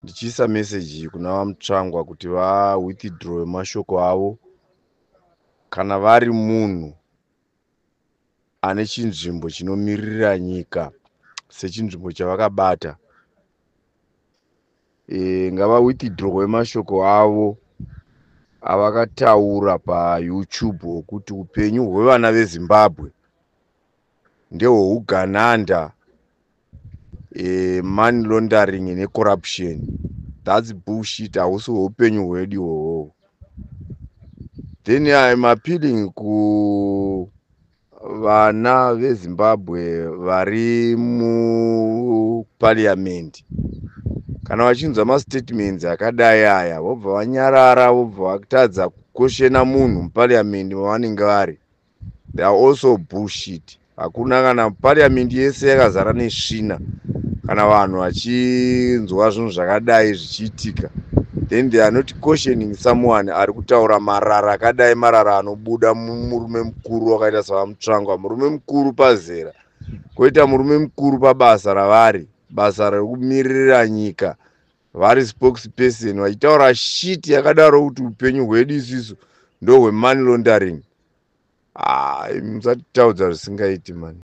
Ndichiisa meseji kuna VaMutsvangwa kuti vawithdrawe mashoko avo. Kana vari munhu ane chinzvimbo chinomiririra nyika sechinzvimbo chavakabata, ngavawithdrawe mashoko avo avakataura paYouTube okuti upenyu hwevana veZimbabwe ndehweugananda, money laundering necorruption. That's bullshit. Hausi hweupenyu hwedu ihwohwo. Then I am appealing kuvana veZimbabwe vari muparliament. Kana vachinzwa mastatements akadai aya, vobva vanyarara, vobva vatadza kukoshena munhu muparliament mavanenge vari, they are also bullshit. Hakuna kana parliament yese yakazara nesvina. Kana vanhu vachinzwa zvinhu zvakadai zvichiitika, then they are not cautioning someone ari kutaura marara akadai, marara anobuda mumurume mukuru wakaita saVaMutsvangwa, murume mukuru pazera, kwoita murume mukuru pabasa ravari, basa rekumiririra nyika, vari spokesperson, vachitaura shit yakadaro kuti upenyu hwedu isusu ndohwemoney laundering. Musatitaudza zvisingaiti, mani.